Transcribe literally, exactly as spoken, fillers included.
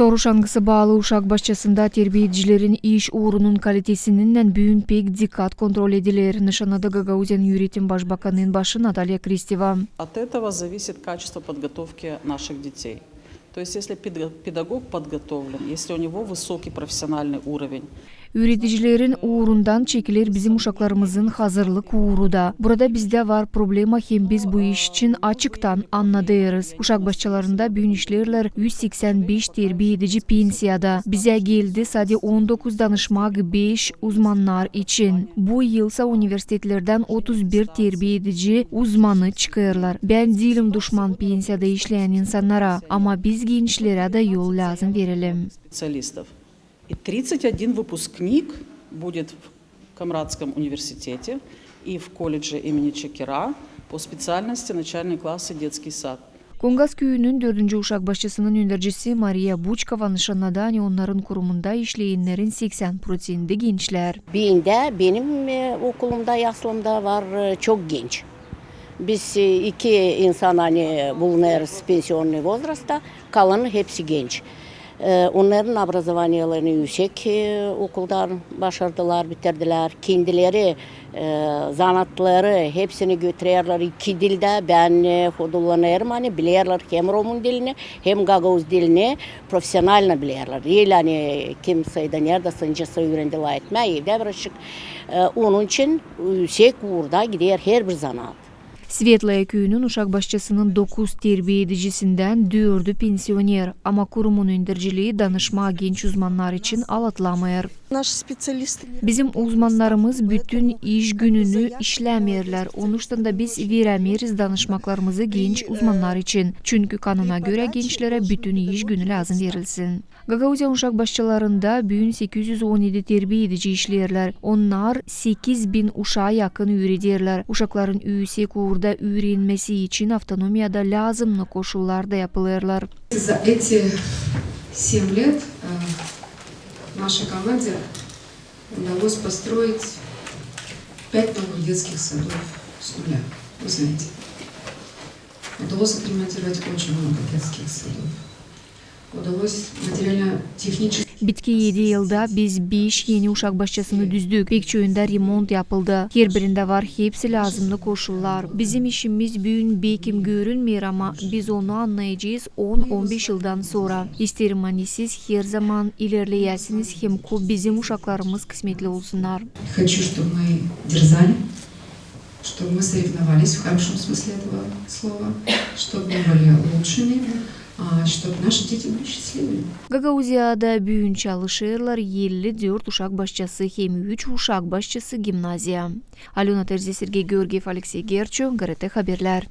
Soruş, angısı baalı uşak başçasında terbiyedicilerin iş uurunun kalitesininnän, büün pek dikkat kontrol ediler, nışannadı Gagauziyanın üüretim başbakanının başı Natalya Kristeva. От этого зависит качество подготовки наших детей. То есть, если педа- педагог подготовлен, если у него высокий профессиональный уровень, Üüredicilerin uurundan çekiler bizim uşaklarımızın hazırlık uuru da. Burada bizdä var problema, hem biz bu iş için açıktan annadêrız. Uşak başçalarında büün işleerlär üz seksän beş terbiyedici pensiyada. Bizä geldi sade on dokuz danışmak beş uzmannar için. Bu yılsa universitetlerdän otuz bir terbiyedici uzmanı çıkêrlar. Bän diilim duşman pensiyada işleyän insannara, ama biz gençlerä dä yol lääzım verelim. Специалистов. И тридцать один выпускник будет в Камрадском университете и в колледже имени Чекера по специальности начальные классы, детский сад. Kongas küüyünün dördüncü uşak başçasının öndercisi Mariya Buçkova nışannadı, ani onnarın kurumunda işleyennerin seksän proţenti gençlär. Bendä, benim, e, okulumda, yaslımda var, e, çok genç. Biz, e, iki insan, ani bulunêrız pensionный возрастта, kalan hepsi genç. E, onnarın образованиелерин üüsek, e, okuldan başardılar, bitirdilär. Kendileri, e, zanaatları hepsini götürerlär iki dildä. Bän, e, hodullanêrım, ani bilerlär hem romın dilini, hem gagauz dilini профессионально bilerlär. Diil, ani kim sayda neredä sıncası üürendi lafetmää, evdä bir aşık. E, onun için üüsek uurda gider herbir zanaat. Svetlaya küüyünün uşak başçasının dokuz terbiyedicisindän dördü pensioner, ama kurumun öndercilii danışmaa genç uzmannar için alatlamêêr. Наши специалисты не Bizim uzmannarımız bütün iş gününü işlämeerlär, onuştan da biz verämeeriz danışmaklarımızı genç uzmannar için, çünkü kanuna görä gençlerä bütün iş günü lääzım verilsin. Gagauziyanın uşak başçalarında büün sekiz üz on edi terbiyedici işleerlär. Onnar sekiz bin uşaa yakın üürederlär. Uşakların üüsek uurda üürenmesi için avtonomiyada lääzımnı koşullar da yapılêrlar. За эти семь лет, э, нашей команде удалось построить пять новых детских садов с нуля. Вы знаете, удалось отремонтировать очень много детских садов. Удалось материально-технически Bitki edi yılda biz beş eni uşak başçasını düzdük. Pek çoyunda remont yapıldı. Herberindä var hepsi lääzımnı koşullar. Bizim işimiz büün bekim görünmeer, ama biz onu annayacez on, on beş yıldan sora. İsteerim, ani siz herzaman ilerleyäsiniz hem ko bizim uşaklarımız kısmetli olsunnar. Хочу, чтобы мы дерзали, чтобы мы соревновались в хорошем смысле этого слова, чтобы мы были лучшими, а, чтобы наши дети были счастливыми. Gagauziyada büün çalışêrlar elli dört uşak başçası hem üç uşak başçası gimnaziya. Alöna Terzi, Sergey Georgiev, Aleksey Gerço, GRT Haberlär.